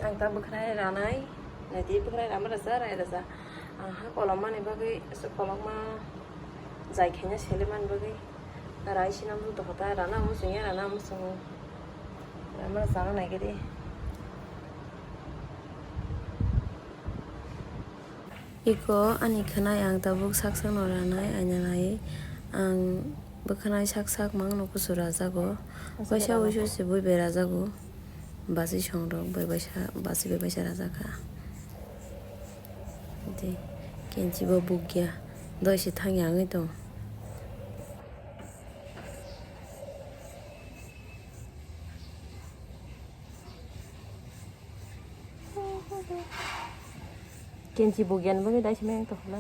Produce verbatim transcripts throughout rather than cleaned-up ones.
Ang ta bwkhwnai ranai, naidi bwkhwnai rama rwja, rai rwja. Ang ha kolom mani bagwi, aswk kolokma jai khaina sele mani bagwi. Rai sinam dukha ta, rana muchung ya, rana muchung. Rama rwjana naigidi. Iko ani khwnai ang tabuk sak sakno ranai aina nai. Ang bwkhwnai sak sak mangno kusu rajago. Waisa wuisu se bui berajago. Basi songrok bai baisa, basi bai baisa rajakha. Tei kenchi bo bukya. Doi se thangya wngwi tong. Kenchi bukyan bagwi dai se meng tongkha na.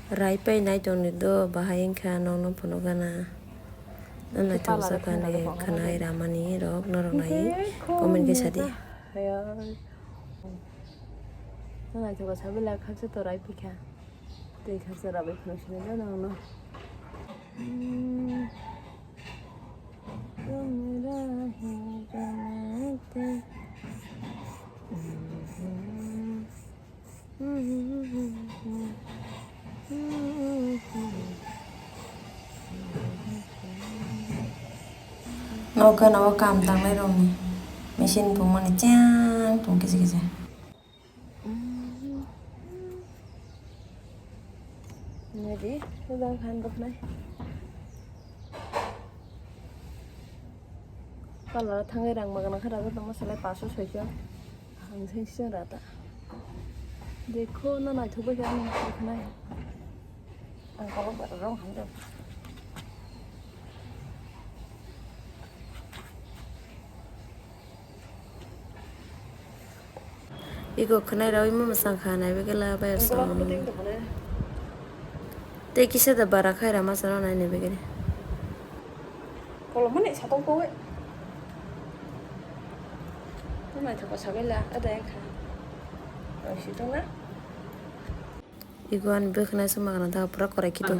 Rai pai nai tongni do, bahai wngkha nokno phunukgana. Naithok sakani khwnai ramani rok norok nai comment khe sadi. Naithok sabila khaksa to rai pikha. Tei khaksa rabai phano sinai da nangno. Nogo nogo kam tangnai rokni machine tongmani chang tong kisa kisa. Nadi, ulang khan boknai. Parlour thangwi rang magana kha rajak tongma salai paso soiso. Ang sai sisa rata. Dekho, na naithok bai kha ani boknai. Ang kolok bara rong hamjak. Iko khwnai rawi ma mwsang kha nai begela bai. Tei kisa da bara khai ra ma sana nai nai begini. Kolom mani satong kowe. Nai thapa sabai la ada yang kha. Tau si tong na. Iko ani bwkhwnai se magana da pura korai kitu.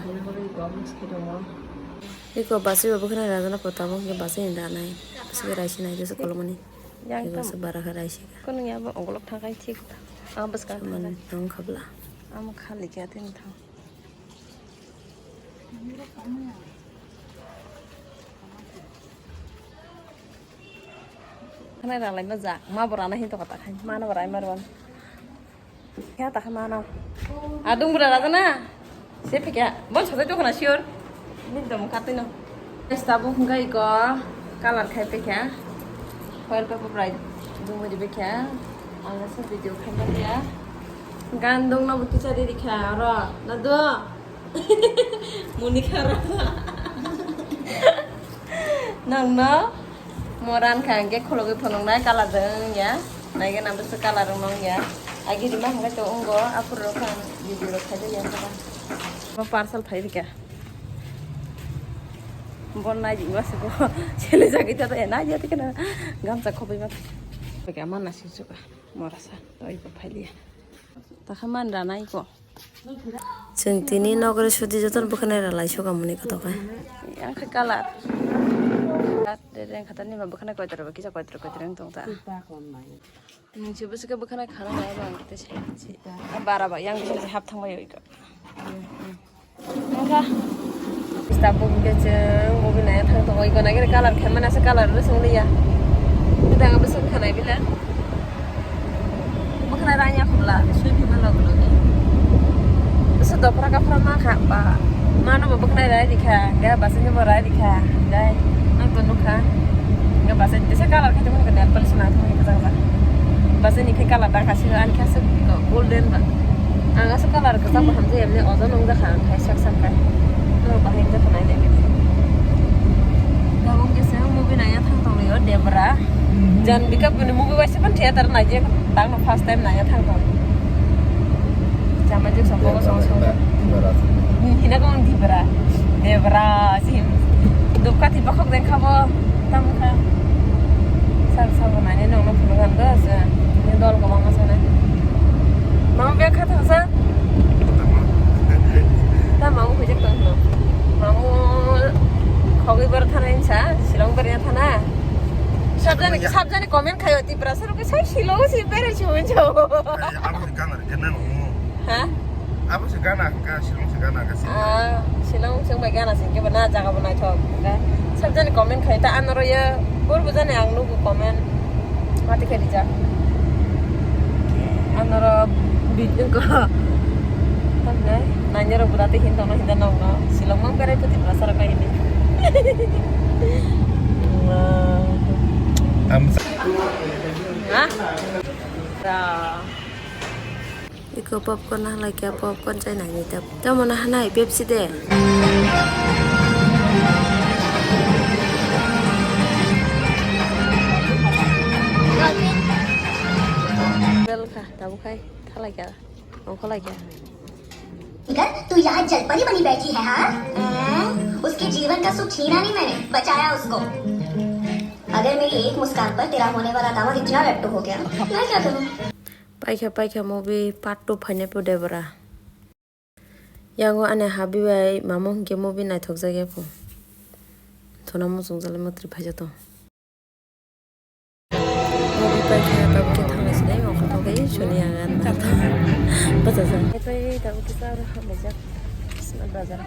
Iko basi bo bwkhwnai rajana kota bo hwnkhe basi ni da nai. Basi khe raisi nai jesa kolomani. Iko se bara kha raisi. Kono ya bo ongolok thakai thik. Ang bwskang thakai. Tong khabla. Amo khali kya tin thang. Khwnai ralai ma ja, ma bo rana hin to kata khai, ma no bo rai ma rwan. Kya ta kha ma no. Adung bura rajana. Se phikya, bon sa to khna sure. Min dom khatino. Esta bo hwnga iko color khai phikya. Foil paper bai dungwi ribikha. Ang asa video khaima liya. Gandung no buti chari rikha oro. Nadu. Muni khara. Nangno moran kha hwnkhe khulogwi phunuknai color de wngya. Naigena bwswk color wngya. Agi rima hwnkhe to wngo aphuru rok kha video rok khaide ya kha. Parcel phai rikha. Bon nai jingwa se bo. Chele jagwi ta ya nai ya tikena gamsa khobwi ma. Bega mana sing suka. Morasa toi pa phailiya. Takha man ranai ko. Chwng tini nokre sudi jotono bwkhwnai ralai suka muni kotoka. Yang khe color. Reng khatani ma bwkhwnai koitro ba kisa koitro koitro wng tong ta. Nungsi bwswk khe bwkhwnai khana nai ba ang tei se. Bara ba yang bwswk hap thang bai ko. Wngkha. Tabuk hwnkhe chwng movie naiya thang tongo, iko nai khe color khe mani asa color bwswk liya. Bwdang bwswk khanai bila. Bwkhwnai rang ya khumla, sui phima log logi. Bwswk dophra kaphra ma kha ba. Mano bo bwkhwnai rai rikha, ga bwswk ni bo rai rikha, ga nang to nukha. Ga bwswk tesa color khe tongmani nail polish ma thangmani kwchang jak. Bwswk ni khe color da kha siro ani khe aswk golden ba. Ang aswk color kwchak bo hamjak ya, bini ojon wng jakha ang khai sak sak khai. Norok bahai wng jakha nai nai bini. Tabuk khe se movie naiya thang tong o Debra. Janvika bini movie waisa phano theater nai je, tang no first time naiya thang tong. Chama je song ko song song. Hina ko Debra. Debra si. Dukka ti bakhok den khabo. Tamo kha. Sal sabo nani nong no phunuk kan do asa. Ni dol ko mama sana. Mama bek kha thangsa. Tamo. Tamo ko hojak tong no. Hogwi bar thana insa, Shillong berna thana. Sabjani, Shillong ya. Sabjani comment khayo, Tiprasa rok sai Shillong si berai si unjo. Abo se gana kena no. Ha? Abo se gana ka Shillong se gana ka se. Ah, Shillong sing bai gana sing ke bana jaga bana thok. Sabjani comment khayo ta anoro ya, bor bujani ang nugu comment. Mati khe rijak. Anoro bidung ko. Hamne, nanyoro budate hin tono hinda nongno. Shillong mang berai pati prasara kai ni. Am- Ha? Ra. Iko popcorn na halai kya, popcorn chai nai ni tap. Tamo na hanai Pepsi de. Bel kha, tabu khai, thalai kya, ong kholai kya. कर तू यहाँ जलपरी बनी बैठी है, हाँ? हैं? उसके जीवन का सुख छीना नहीं मैंने, बचाया उसको। अगर मेरी एक मुस्कान पर तेरा होने वाला दामाद इतना लट्टू हो गया, मैं क्या करूँ? Paikha paikha movie part two phainai pore bwra. Yango ani habi bai mamo hinkhe movie naithokjak ya pho. Thona muchung jalai motri phaijak tong. Movie paikha tabuk khe thanglai sinai mokol thok bai soni ang an. Bachajak. Pai tabuk khe charo hamlaijak. Sna bazar.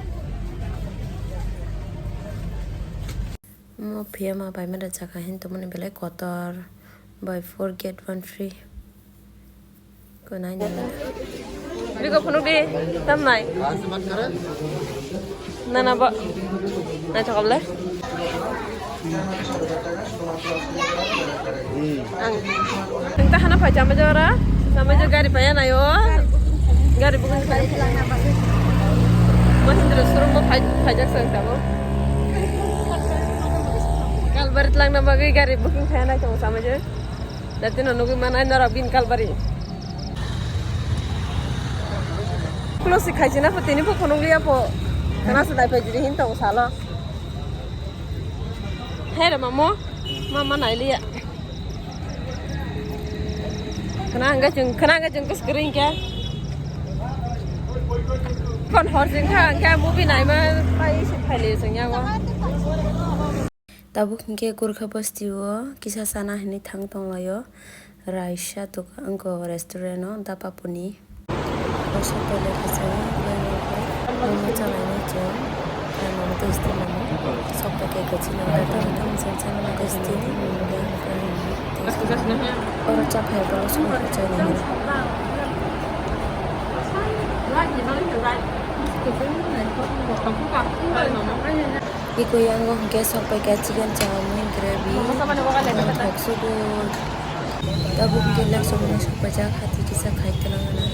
Mo phiya ma bai mada jaka hin tongmani belai kotor. Buy four get one free. Ko nai nai. Biko phunuk di, tam nai. Na na ba. Nai thokap le. Ang. Ang ta hana phai chamai jora. Chamai jora gari phai nai o. Gari booking phai. Mahindra showroom bo phai phai jak sang tamo. Kalbari lang na bagwi gari booking phai nai tamo chamai jora. Dati no nugui manai norok bin kalbari. Kulo si khaisi na pho tini pho phunuk liya pho. Kana se dai phai jiri hin tong salo. Hai re mamo, mama nai liya. Kana hanga jeng, kana hanga jeng kus kering kya. Kon hor jeng kha, kya movie nai ma pai se phai liya jeng yawa. Tabuk hinkhe Gurkha basti o kisa chana hinwi thang tonglaio, raisa dokan, wngkha restaurant o, Dapapuni. O sokpele kachai, momo chalainai chwng, momo taste mano, sokpele kachai, momo taste. Oro chaphai borok songkha chainai. Iko yango hwnkhe sokpaikha chicken chowmin gravy. Thok sugo. Tabuk hwnkhe lek sokno sokpaijak hati kisa khai twlang gana.